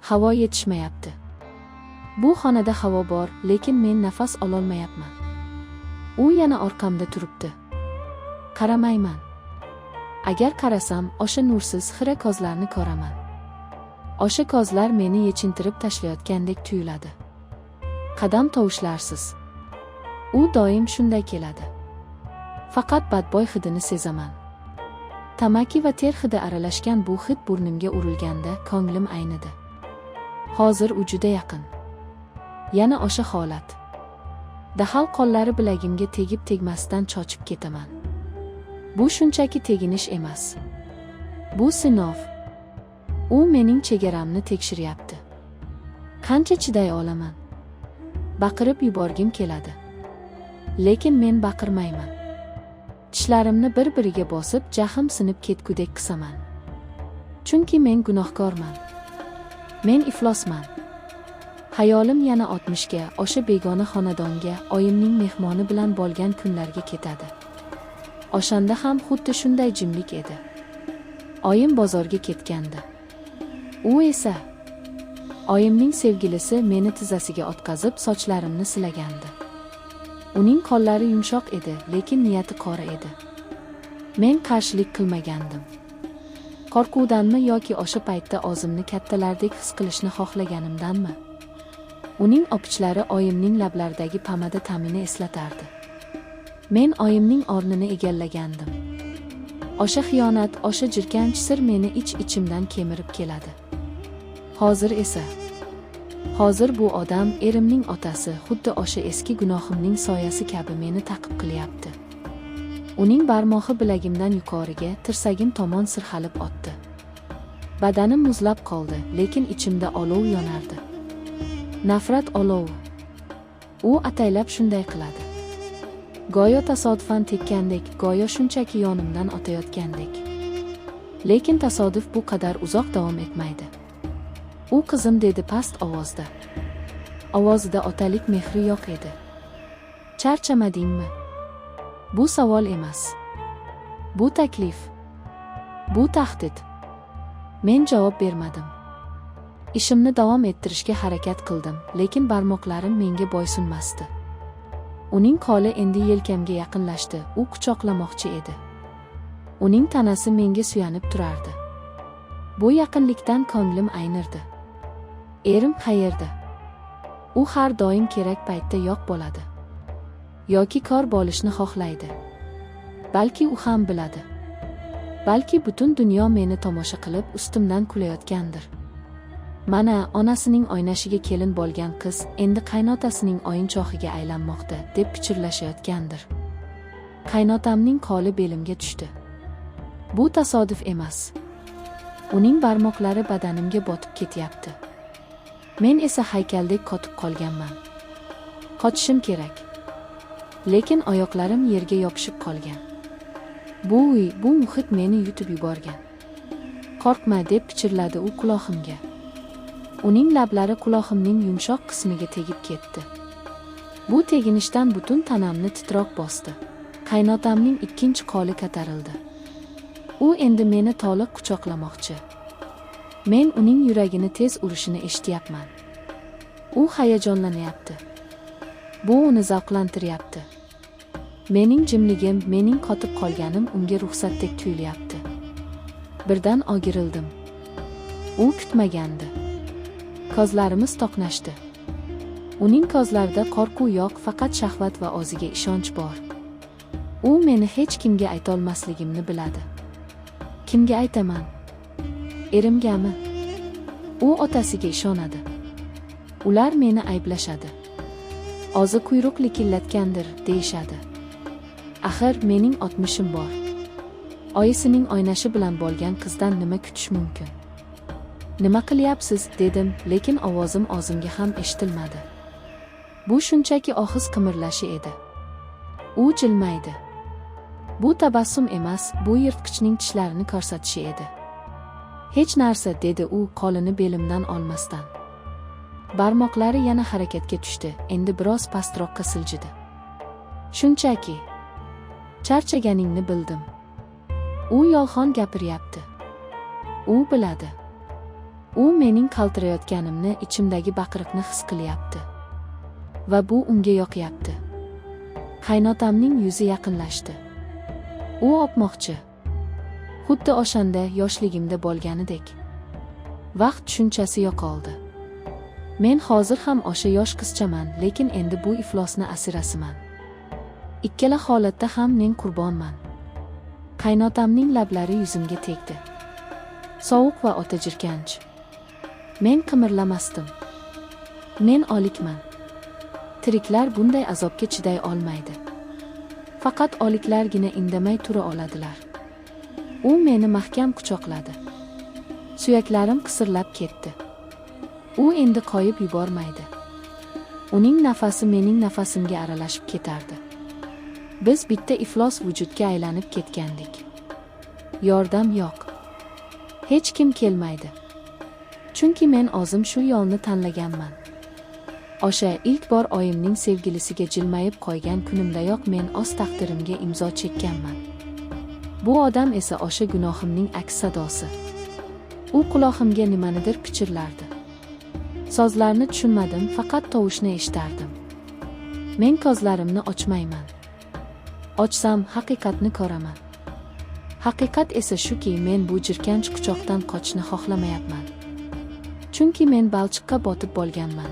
Havo yetishmayapti. Bu xonada havo bor, lekin men nafas ololmayapman. U yana orqamda turibdi. Qaramayman. Agar qarasam, o'sha nursiz xira ko'zlarni ko'raman. O'sha ko'zlar meni yechintirib tashlayotgandek tuyuladi. Qadam tovushlarsiz. U doim shunday keladi. Faqat badbo'y hidini sezaman. Tamaki va ter hidi aralashgan bu hid burnimga urilganda ko'nglim aynidi. Hozir u juda yaqin. Yana o'sha holat. Dahal qo'llari bilagimga tegib tegmasdan cho'chib ketaman. Bu shunchaki teginish emas. Bu sinov. U mening chegaramni tekshiryapti. Qancha chiday olaman? Baqirib yuborgim keladi. Lekin men baqirmayman. Tishlarimni bir-biriga bosib, jahim sinib ketgudek qisaman. Chunki men gunohkorman. Men iflosman. Hayolim yana 60ga, o'sha begona xonadonga, oyimning mehmoni bilan bo'lgan kunlarga ketadi. O'shanda ham xuddi shunday jimlik edi. Oyim bozorga ketgandi. U esa oyimning sevgilisi meni tizzasiga otqazib, sochlarimni silagandi. Uning qo'llari yumshoq edi, lekin niyati qora edi. Men qarshilik qilmagandim. Qo'rquvdanmi yoki o'sha paytda o'zimni kattalardek his qilishni xohlaganimdanmi? Uning opichlari oyimning lablaridagi pomada ta'mini eslatardi. Men oyimning o'rnini egallagandim. O'sha xiyonat, o'sha jirkanch sir meni ich-ichimdan kemirib keladi. Hozir bu odam, erimning otasi, xuddi o'sha eski gunohimning soyasi kabi meni ta'qib qilyapti. Uning barmog'i bilagimdan yuqoriga, tirsagim tomon sirg'alib o'tdi. Badanim muzlab qoldi, lekin ichimda olov yonardi. Nafrat olovi. U ataylab shunday qiladi. Go'yo tasodifan tekkandek, go'yo shunchaki yonimdan o'tayotgandek. Lekin tasodif bu qadar uzoq davom etmaydi. U "Qizim", dedi past ovozda. Ovozida otalik mehri yo'q edi. "Charchamadingmi?" Bu savol emas. Bu taklif. Bu tahdid. Men javob bermadim. Ishimni davom ettirishga harakat qildim, lekin barmoqlarim menga bo'ysunmasdi. Uning qo'li endi yelkamga yaqinlashdi, u quchoqlamoqchi edi. Uning tanasi menga suyanib turardi. Bu yaqinlikdan ko'nglim aynirdi. Erim qayerda? U har doim kerak paytda yo'q bo'ladi. Yoki kor bo'lishni xohlaydi. Balki u ham biladi. Balki butun dunyo meni tomosha qilib, ustimdan kulayotgandir. "Mana, onasining o'ynashiga kelin bo'lgan qiz endi qaynotasining o'yinchog'iga aylanmoqda", deb pichirlashayotgandir. Qaynotamning qo'li belimga tushdi. Bu tasodif emas. Uning barmoqlari badanimga botib ketyapti. Men esa haykaldek qotib qolganman. Qochishim kerak. Lekin oyoqlarim yerga yopishib qolgan. Bu uy, bu muhit meni yutib yuborgan. "Qo'rqma", deb pichirladi u qulog'imga. Uning lablari qulog'imning yumshoq qismiga tegib ketdi. Bu teginishdan butun tanamni titroq bosdi. Qaynotamning ikkinchi qo'li ko'tarildi. U endi meni to'liq quchoqlamoqchi. Men uning yuragini tez urishini eshityapman. U hayajonlanyapti. Bu uni zavqlantiryapti. Mening jimligim, mening qotib qolganim unga ruxsatdek tuyulyapti. Birdan o'girildim. U kutmagandi. Ko'zlarimiz to'qnashdi. Uning ko'zlarida qo'rquv yo'q, faqat shahvat va o'ziga ishonch bor. U meni hech kimga aytolmasligimni biladi. Kimga aytaman? Erimgami? U otasiga ishonadi. Ular meni ayblashadi. "O'zi quyruq likillatgandir", deyishadi. Axir mening o'tmishim bor. Oyisining o'ynashi bilan bo'lgan qizdan nima kutish mumkin? "Nima qilyapsiz?" dedim, lekin ovozim o'zimga ham eshitilmadi. Bu shunchaki og'iz qimirlashi edi. U jilmaydi. Bu tabassum emas, bu yirtqichning tishlarini ko'rsatishi edi. "Hech narsa", dedi u qo'lini belimdan olmasdan. Barmoqlari yana harakatga tushdi, endi biroz pastroqqa siljidi. "Shunchaki charchaganingni bildim." U yolg'on gapiryapti. U biladi. U mening qaltirayotganimni, ichimdagi baqiriqni his qilyapti. Va bu unga yoqyapti. Qaynotamning yuzi yaqinlashdi. U o'pmoqchi. Xuddi o'shanda yoshligimda bo'lganidek. Vaqt tushunchasi yo'qoldi. Men hozir ham o'sha yosh qizchaman, lekin endi bu iflosni asirasiman. Ikkala holatda ham men qurbonman. Qaynotamning lablari yuzimga tegdi. Sovuq va o'ta jirkanch. Men qimirlamasdim. Men o'likman. Tiriklar bunday azobga chiday olmaydi. Faqat o'liklargina indamay tura oladilar. U meni mahkam quchoqladi. Suyaklarim qisirlab ketdi. U endi qo'yib yubormaydi. Uning nafasi mening nafasimga aralashib ketardi. Biz bitta iflos vujudga aylanib ketgandik. Yordam yo'q. Hech kim kelmaydi. Chunki men o'zim shu yo'lni tanlaganman. O'sha ilk bor oyimning sevgilisiga jilmayib qo'ygan kunimdayoq men o'z taqdirimga imzo chekkanman. Bu odam esa o'sha gunohimning aks sadosi. U qulog'imga nimanidir pichirlardi. So'zlarni tushunmadim, faqat tovushni eshitardim. Men ko'zlarimni ochmayman. Ochsam, haqiqatni ko'raman. Haqiqat esa shuki, men bu jirkanch quchoqdan qochishni xohlamayapman. Chunki men balchiqqa botib bo'lganman.